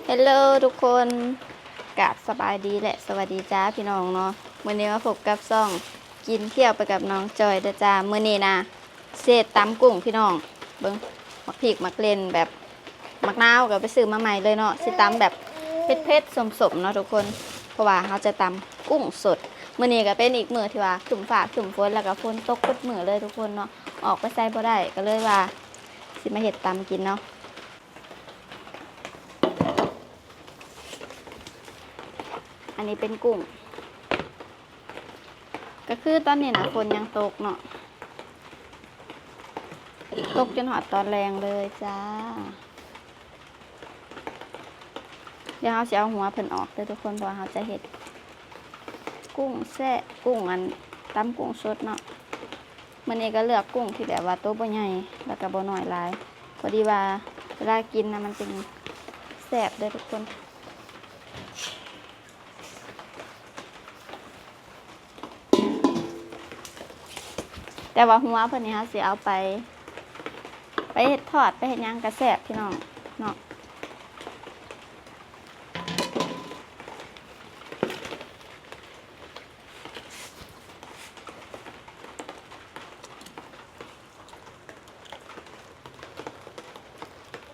ເຮລໂລທຸກຄົນ ກາບສະບາຍດີ ແລະ ສະຫວັດດີຈ້າພີ່ນ້ອງເນາະ. ມື້ນີ້ມາພົບກັບຊ່ອງກິນທ່ຽວໄປກັບນ້ອງຈອຍເດີຈ້າ. ມື້ນີ້ນະ ຊິເຮັດຕຳກຸ້ງພີ່ນ້ອງ. ເບິ່ງ ໝາກພິກ ໝາກເລັ່ນ ແບບ ໝາກນາວກໍໄປຊື້ມາໃໝ່ເລີຍເນາະ. ຊິຕຳແບບເຜັດໆ ສົ້ມໆ ເນາະທຸກຄົນ ເພາະວ່າເຮົາຈະຕຳກຸ້ງສົດ. ມື້ນີ້ກໍເປັນອີກມື້ທີ່ວ່າຄຶ້ມຟ້າຄຶ້ມຝົນ ແລ້ວກໍຝົນຕົກເບິດມື້ເລີຍທຸກຄົນເນາະ. ອອກໄປໃສບໍ່ໄດ້ ກໍເລີຍວ່າຊິມາເຮັດຕຳກິນເນາະ. ອັນນີ້ເປັນກຸ້ງ ກໍຄືຕອນນີ້ນະ ຝົນຍັງຕົກເນາະ ຕົກຈົນຮອດຕອນແລງເລີຍຈ້າ. ດຽວເຮົາຊິເອົາຫົວເພິ່ນອອກເດີທຸກຄົນ ເພາະວ່າເຮົາຈະເຮັດກຸ້ງແຊະ ກຸ້ງ ອັນ ຕຳກຸ້ງສົດເນາະ. ມື້ນີ້ກໍເລືອກກຸ້ງທີ່ແບບວ່າໂຕບໍ່ໃຫຍ່ ແລ້ວກໍບໍ່ນ້ອຍຫຼາຍ ພໍດີວ່າເວລາກິນນະ ມັນຈຶ່ງແຊບເດີທຸກຄົນ. ແຕ່ວ່າຫົວເພິ່ນນີ້ເຮົາຊິເອົາໄປ ໄປເຮັດທອດ ໄປເຮັດຫຍັງກໍແຊບພີ່ນ້ອງເນາະ.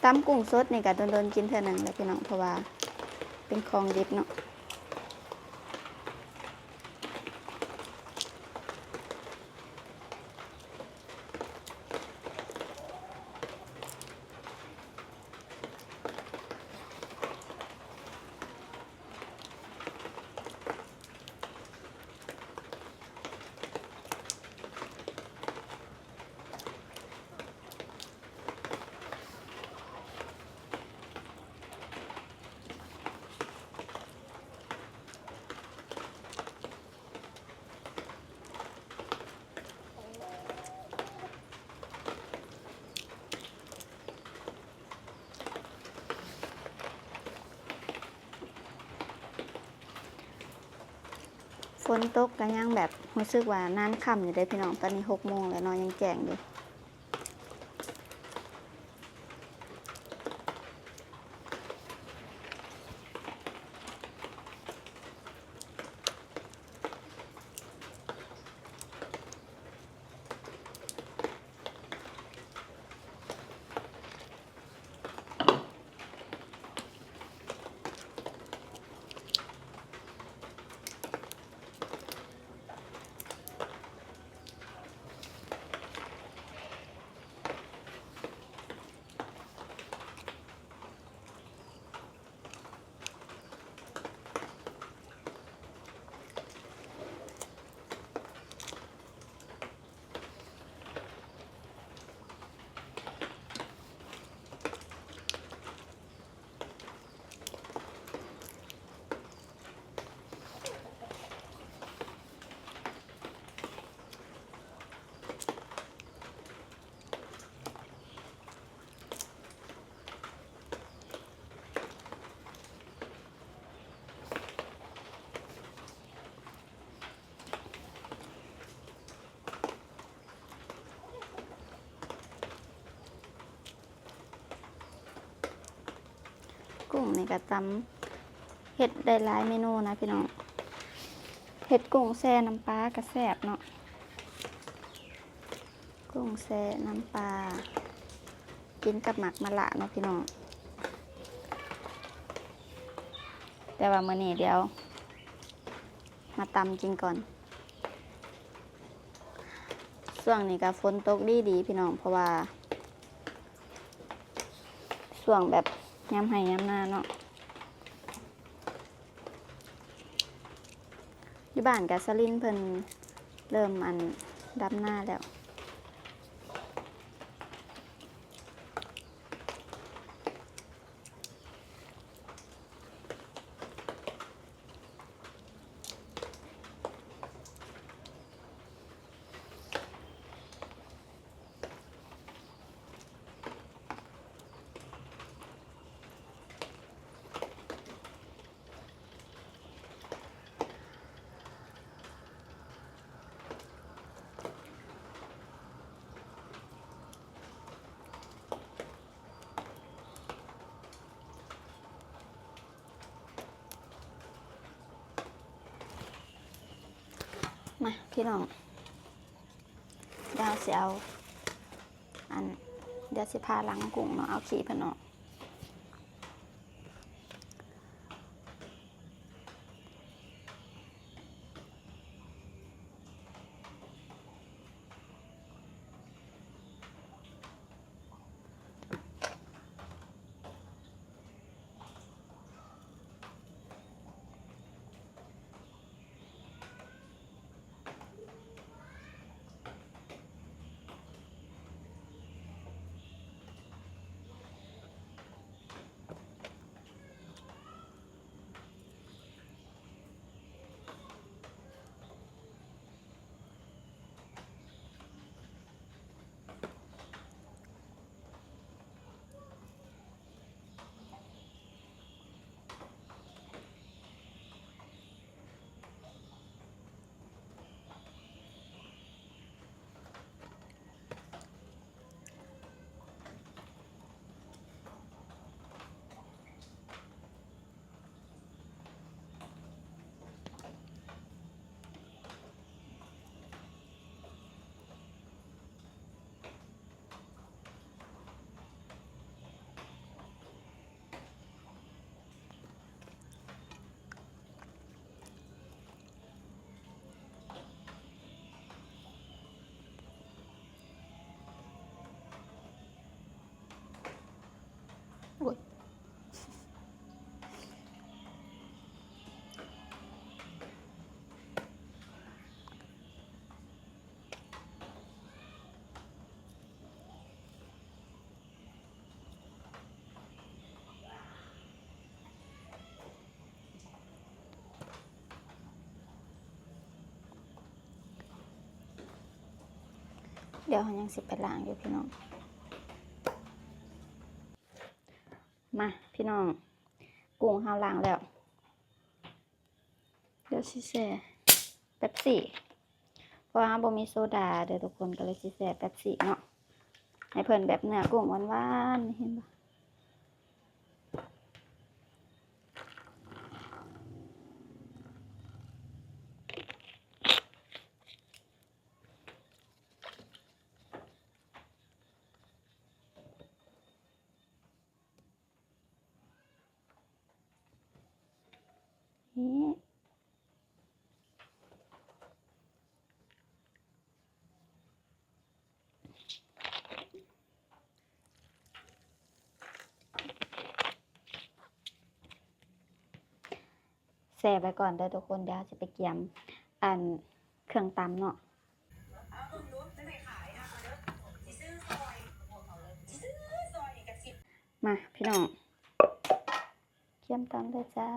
ຕຳກຸ້ງສົດນີ້ກໍດົນໆ ກິນເທື່ອໜຶ່ງແຫຼະພີ່ນ້ອງ ເພາະວ່າເປັນຂອງດິບເນາະ. ຝົນຕົກກໍຍັງແບບຮູ້ສຶກວ່ານານຄ່ຳຢູ່ເດ້ພີ່ນ້ອງ. ຕອນນີ້ຫົກໂມງແລ້ວເນາະ ຍັງແຈ້ງຢູ່. ກຸ້ງນີ້ກໍຕຳ ເຮັດໄດ້ຫຼາຍເມນູນະພີ່ນ້ອງ. ເຮັດກຸ້ງແຊ່ນ້ຳປາກໍແຊບເນາະ. ກຸ້ງແຊ່ນ້ຳປາ ກິນກັບໝາກມະລະເນາະພີ່ນ້ອງ. ແຕ່ວ່າມື້ນີ້ດຽວມາຕຳກິນກ່ອນ. ຊ່ວງນີ້ກໍຝົນຕົກດີໆ ພີ່ນ້ອງ ເພາະວ່າຊ່ວງແບບຍາມໄຮ່ຍາມນາເນາະ. ຢູ່ບ້ານກະສະລິນເພິ່ນເລີ່ມ ອັນ ດຳນາແລ້ວ. ເ ພີ່ນ້ອງ ດຽວເຮົາຊິເອົາ ອັນ ດຽວຊິຜ່າຫຼັງກຸ້ງເນາະ ເອົາຂີ້ເພິ່ນອອກ. ໂອ້ຍ. ດຽວເຮົາຍັງຊິໄປລ້າງຢູ່ພີ່ນ້ອງ. ມາພີ່ນ້ອງ ກຸ້ງເຮົາລ້າງແລ້ວ ດຽວຊິແຊ່ເປັບຊີ ເພາະວ່າເຮົາບໍ່ມີໂຊດາເດີທຸກຄົນ ກໍເລີຍຊິແຊ່ເປັບຊີເນາະ ໃຫ້ເພິ່ນແບບເນື້ອກຸ້ງຫວານໆ ເຫັນບໍ່? ນີ້ ແຊ່ໄວ້ກ່ອນເດີທຸກຄົນ ດຽວເຮົາຊິໄປກຽມ ອັນ ເຄື່ອງຕຳເນາະ. ມາພີ່ນ້ອງ ກຽມຕຳເລີຍຈ້າ.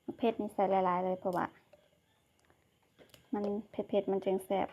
ໝາກເຜັດນີ້ໃສ່ຫຼາຍໆເລີຍ ເພາະວ່າມັນເຜັດໆ ມັນຈຶ່ງແຊບ.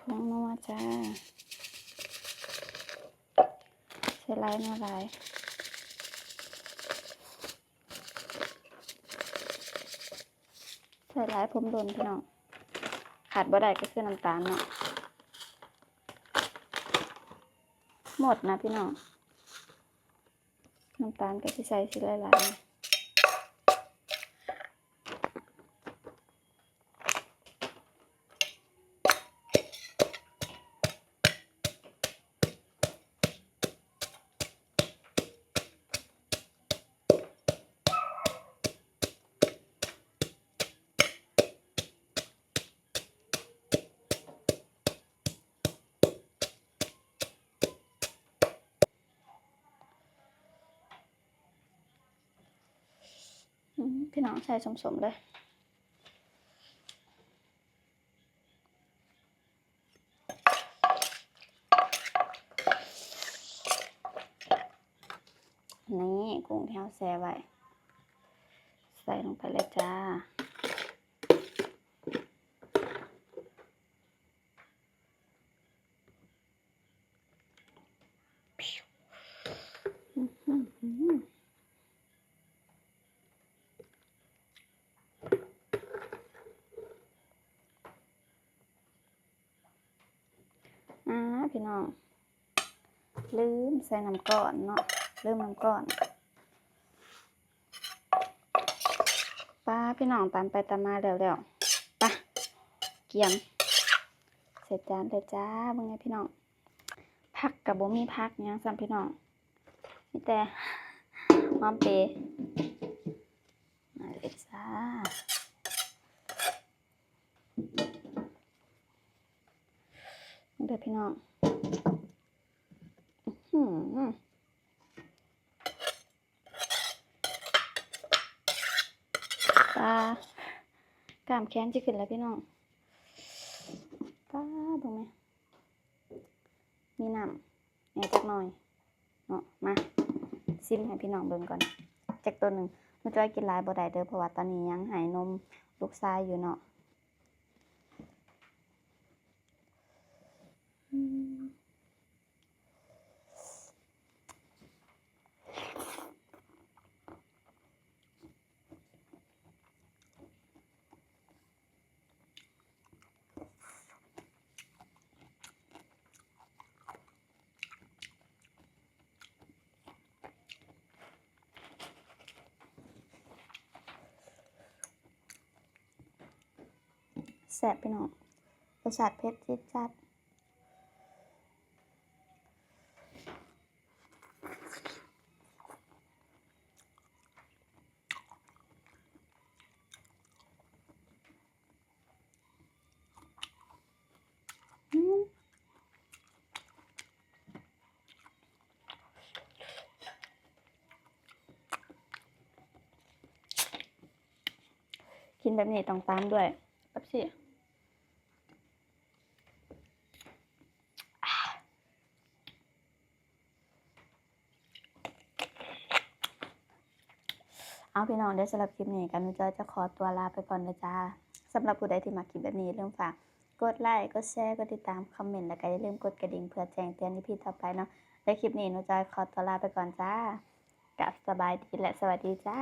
ຜົງນົວຈ້າ ໃສ່ຫຼາຍ ນົວຫຼາຍ ໃສ່ຫຼາຍຜົມດົນພີ່ນ້ອງ ຂາດບໍ່ໄດ້ກໍຄືນ້ຳຕານເນາະ ໝົດນະພີ່ນ້ອງ. ນ້ຳຕານກໍຊິໃສ່ຊິຫຼາຍໆ. ອືມ ພີ່ນ້ອງ ໃສ່ສົມໆເລີຍ ນີ້ ກຸ້ງທີ່ເຮົາແຊ່ໄວ້ ໃສ່ລົງໄປເລີຍຈ້າ. ອືມ ພີ່ນ້ອງ ລືມໃສ່ນ້ຳກ້ອນເນາະ ລືມນ້ຳກ້ອນ. ປາ ພີ່ນ້ອງ ຕຳໄປຕຳມາແລ້ວໆ ປະ ກຽມໃສ່ຈານເລີຍຈ້າ. ເບິ່ງແດ່ພີ່ນ້ອງ ຜັກກະບໍ່ມີຜັກຫຍັງຊ້ຳພີ່ນ້ອງ ມີແຕ່ຫອມເປ ມາເລີຍຈ້າ. ເດີພີ່ນ້ອງ ອືຫື ປາ ກ້າມແຂນຊິຂຶ້ນແລ້ວພີ່ນ້ອງ. ປາ ເບິ່ງແມ ມີນ້ຳແດ່ຈັກໜ່ອຍເນາະ. ມາ ຊິມໃຫ້ພີ່ນ້ອງເບິ່ງກ່ອນຈັກໂຕໜຶ່ງ. ໜູຈ້ອຍກິນຫຼາຍບໍ່ໄດ້ເດີ ເພາະວ່າຕອນນີ້ຍັງໃຫ້ນົມລູກຊາຍຢູ່ເນາະ. ອືມ ແຊບພີ່ນ້ອງ ລົດຊາດເຜັດຈັດຈ້ານ. ກິນແບບນີ້ຕ້ອງຕາມດ້ວຍເປັບຊີ. ເອົາ ພີ່ນ້ອງເດີ ສຳລັບຄລິບນີ້ກະໜູຈ້ອຍຈະຂໍຕົວລາໄປກ່ອນເດີຈ້າ. ສຳລັບຜູ້ໃດທີ່ມັກຄລິບແບບນີ້ ຢ່າລືມຝາກກົດໄລ ກົດແຊ ກົດຕິດຕາມ ຄອມເມັນ ແລ້ວກະຢ່າລືມກົດກະດິ່ງເພື່ອແຈ້ງເຕືອນອີພີຕໍ່ໄປເນາະ. ແລະ ຄລິບນີ້ໜູຈ້ອຍຂໍຕົວລາໄປກ່ອນຈ້າ. ກະສະບາຍດີ ແລະ ສະຫວັດດີຈ້າ.